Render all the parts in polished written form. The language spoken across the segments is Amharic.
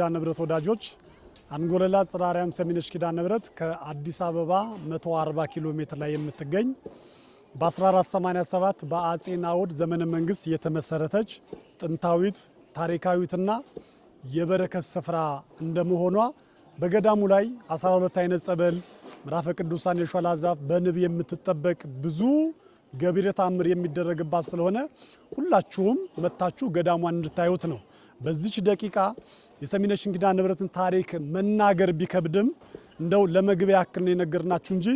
ኪዳነ ምሕረት ወዳጆች፣ አንጎለላ ጽርሐ አርያም ሰሚነሽ ኪዳነ ምሕረት ከአዲስ አበባ 140 ኪሎ ሜትር ላይ የምትገኝ፣ በ1487 በአጼ ናዖድ ዘመነ መንግስት የተመሰረተች ጥንታዊት፣ ታሪካዊትና የበረከት ስፍራ እንደመሆኗ በገዳሙ ላይ 12 አይነት ጸበል፣ ምዕራፈ ቅዱሳን፣ የሾላ ዛፍ፣ በንብ የምትጠበቅ፣ ብዙ ገቢረ ተአምር የሚደረግባት ስለሆነ ሁላችሁም መጥታችሁ ገዳሟን እንድታዩት ነው። በዚች ደቂቃ የሰሚነሽን ኪዳነ ምሕረትን ታሪክ መናገር ቢከብድም እንደው ለመግቢያ ያክል ነው የነገርናችሁ እንጂ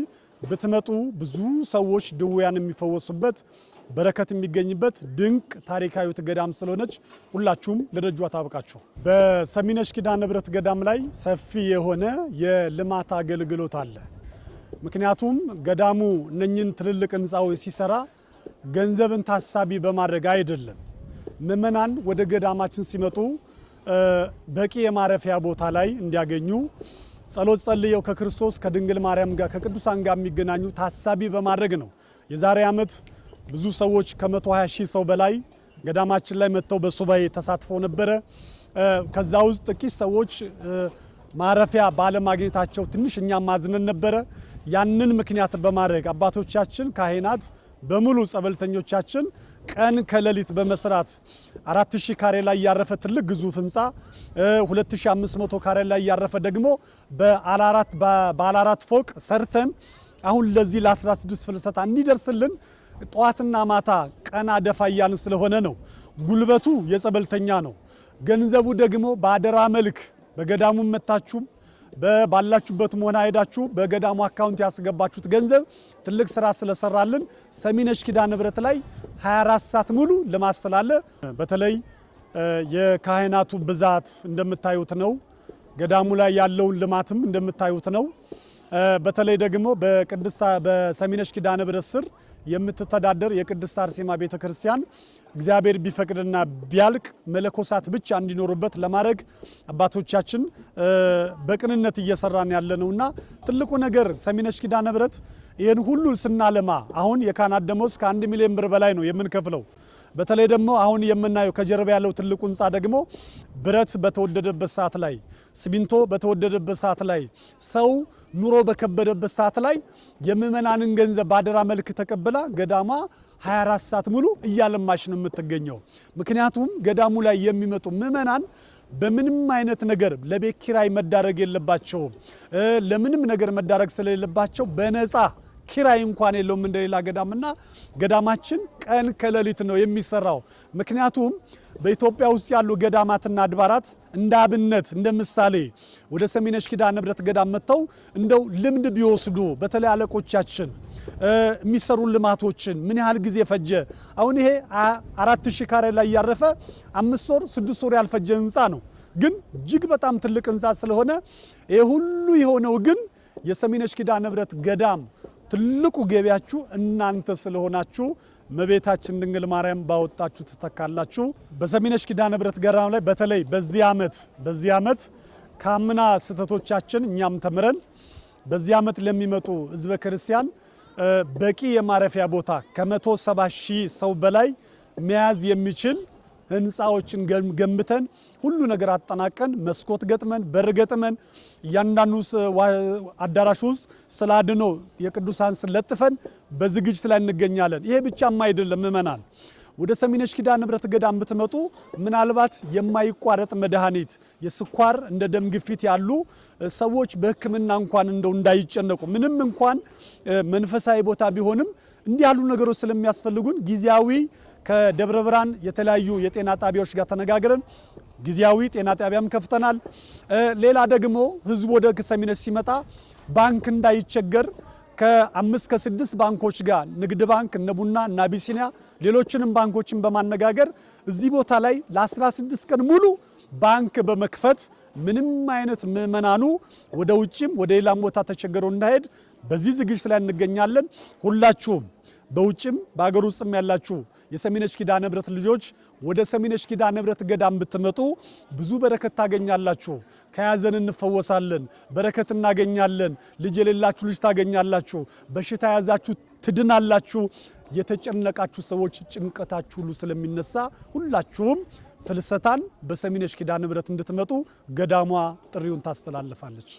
ብትመጡ ብዙ ሰዎች ድውያን የሚፈወሱበት፣ በረከት የሚገኝበት ድንቅ ታሪካዊት ገዳም ስለሆነች ሁላችሁም ለደጇ ታብቃችሁ። በሰሚነሽ ኪዳነ ምሕረት ገዳም ላይ ሰፊ የሆነ የልማት አገልግሎት አለ። ምክንያቱም ገዳሙ እነኝን ትልልቅ ህንፃዎች ሲሰራ ገንዘብን ታሳቢ በማድረግ አይደለም። ምእመናን ወደ ገዳማችን ሲመጡ በቂ የማረፊያ ቦታ ላይ እንዲያገኙ፣ ጸሎት ጸልየው ከክርስቶስ፣ ከድንግል ማርያም ጋር፣ ከቅዱሳን ጋር የሚገናኙ ታሳቢ በማድረግ ነው። የዛሬ ዓመት ብዙ ሰዎች፣ ከ120 ሺህ ሰው በላይ ገዳማችን ላይ መጥተው በሱባኤ ተሳትፈው ነበረ። ከዛ ውስጥ ጥቂት ሰዎች ማረፊያ ባለማግኘታቸው ትንሽ እኛም ማዝነን ነበረ። ያንን ምክንያት በማድረግ አባቶቻችን ካህናት በሙሉ፣ ጸበልተኞቻችን ቀን ከሌሊት በመስራት 4000 ካሬ ላይ ያረፈ ትልቅ ግዙፍ ህንፃ፣ 2500 ካሬ ላይ ያረፈ ደግሞ ባለ አራት ፎቅ ሰርተን አሁን ለዚህ ለ16 ፍልሰታ እንዲደርስልን ጠዋትና ማታ ቀና ደፋ እያልን ስለሆነ ነው። ጉልበቱ የጸበልተኛ ነው። ገንዘቡ ደግሞ በአደራ መልክ በገዳሙ መታችሁም ባላችሁበት መሆን ሄዳችሁ በገዳሙ አካውንት ያስገባችሁት ገንዘብ ትልቅ ስራ ስለሰራልን ሰሚነሽ ኪዳነ ምሕረት ላይ 24 ሰዓት ሙሉ ልማት ስላለ፣ በተለይ የካህናቱ ብዛት እንደምታዩት ነው። ገዳሙ ላይ ያለውን ልማትም እንደምታዩት ነው። በተለይ ደግሞ በቅድስት በሰሚነሽ ኪዳነ ምሕረት ስር የምትተዳደር የቅድስት አርሴማ ቤተክርስቲያን እግዚአብሔር ቢፈቅድና ቢያልቅ መለኮሳት ብቻ እንዲኖሩበት ለማድረግ አባቶቻችን በቅንነት እየሰራን ያለ ነውና ትልቁ ነገር ሰሚነሽ ኪዳነ ምሕረት ይህን ሁሉ ስናለማ አሁን የካህናት ደሞዝ ከ1 ሚሊዮን ብር በላይ ነው የምንከፍለው። በተለይ ደግሞ አሁን የምናየው ከጀርባ ያለው ትልቁ ህንፃ ደግሞ ብረት በተወደደበት ሰዓት ላይ፣ ሲሚንቶ በተወደደበት ሰዓት ላይ፣ ሰው ኑሮ በከበደበት ሰዓት ላይ የምእመናንን ገንዘብ ባደራ መልክ ተቀብላ ገዳሟ 24 ሰዓት ሙሉ እያለማች ነው የምትገኘው። ምክንያቱም ገዳሙ ላይ የሚመጡ ምእመናን በምንም አይነት ነገር ለቤት ኪራይ መዳረግ የለባቸውም። ለምንም ነገር መዳረግ ስለሌለባቸው በነፃ፣ ኪራይ እንኳን የለውም እንደሌላ ገዳምና ገዳማችን ቀን ከሌሊት ነው የሚሰራው። ምክንያቱም በኢትዮጵያ ውስጥ ያሉ ገዳማትና አድባራት እንደ አብነት፣ እንደ ምሳሌ ወደ ሰሚነሽ ኪዳነ ምሕረት ገዳም መጥተው እንደው ልምድ ቢወስዱ፣ በተለይ አለቆቻችን የሚሰሩ ልማቶችን ምን ያህል ጊዜ ፈጀ? አሁን ይሄ 4000 ካሬ ላይ ያረፈ 5 ወር፣ 6 ወር ያልፈጀ ህንፃ ነው። ግን እጅግ በጣም ትልቅ ህንፃ ስለሆነ ይሄ ሁሉ የሆነው ግን የሰሚነሽ ኪዳነ ምሕረት ገዳም ትልቁ ገቢያችሁ እናንተ ስለሆናችሁ እመቤታችን ድንግል ማርያም ባወጣችሁ ትተካላችሁ። በሰሚነሽ ኪዳነ ምሕረት ገዳም ላይ በተለይ በዚህ ዓመት ከአምና ስህተቶቻችን እኛም ተምረን በዚህ ዓመት ለሚመጡ ህዝበ ክርስቲያን በቂ የማረፊያ ቦታ ከ170 ሺህ ሰው በላይ መያዝ የሚችል ህንፃዎችን ገንብተን፣ ሁሉ ነገር አጠናቀን፣ መስኮት ገጥመን፣ በር ገጥመን፣ እያንዳንዱ አዳራሽ ውስጥ ስዕለ አድኅኖ፣ የቅዱሳን ስዕል ለጥፈን በዝግጅት ላይ እንገኛለን። ይሄ ብቻም አይደለም፣ ምእመናን ወደ ሰሚነሽ ኪዳነ ምሕረት ገዳም ብትመጡ ምናልባት የማይቋረጥ መድኃኒት፣ የስኳር፣ እንደ ደም ግፊት ያሉ ሰዎች በሕክምና እንኳን እንደው እንዳይጨነቁ፣ ምንም እንኳን መንፈሳዊ ቦታ ቢሆንም እንዲህ ያሉ ነገሮች ስለሚያስፈልጉን ጊዜያዊ ከደብረ ብርሃን የተለያዩ የጤና ጣቢያዎች ጋር ተነጋግረን ጊዜያዊ ጤና ጣቢያም ከፍተናል። ሌላ ደግሞ ህዝቡ ወደ ሰሚነሽ ሲመጣ ባንክ እንዳይቸገር ከአምስት ከስድስት ባንኮች ጋር፣ ንግድ ባንክ፣ እነ ቡና እና አቢሲኒያ፣ ሌሎችንም ባንኮችን በማነጋገር እዚህ ቦታ ላይ ለ16 ቀን ሙሉ ባንክ በመክፈት ምንም አይነት ምዕመናኑ ወደ ውጭም ወደ ሌላም ቦታ ተቸግረው እንዳይሄድ በዚህ ዝግጅት ላይ እንገኛለን። ሁላችሁም በውጭም በአገር ውስጥም ያላችሁ የሰሚነሽ ኪዳነ ምሕረት ልጆች ወደ ሰሚነሽ ኪዳነ ምሕረት ገዳም ብትመጡ ብዙ በረከት ታገኛላችሁ። ከያዘን እንፈወሳለን፣ በረከት እናገኛለን። ልጅ የሌላችሁ ልጅ ታገኛላችሁ። በሽታ የያዛችሁ ትድናላችሁ። የተጨነቃችሁ ሰዎች ጭንቀታችሁ ሁሉ ስለሚነሳ ሁላችሁም ፍልሰታን በሰሚነሽ ኪዳነ ምሕረት እንድትመጡ ገዳሟ ጥሪውን ታስተላልፋለች።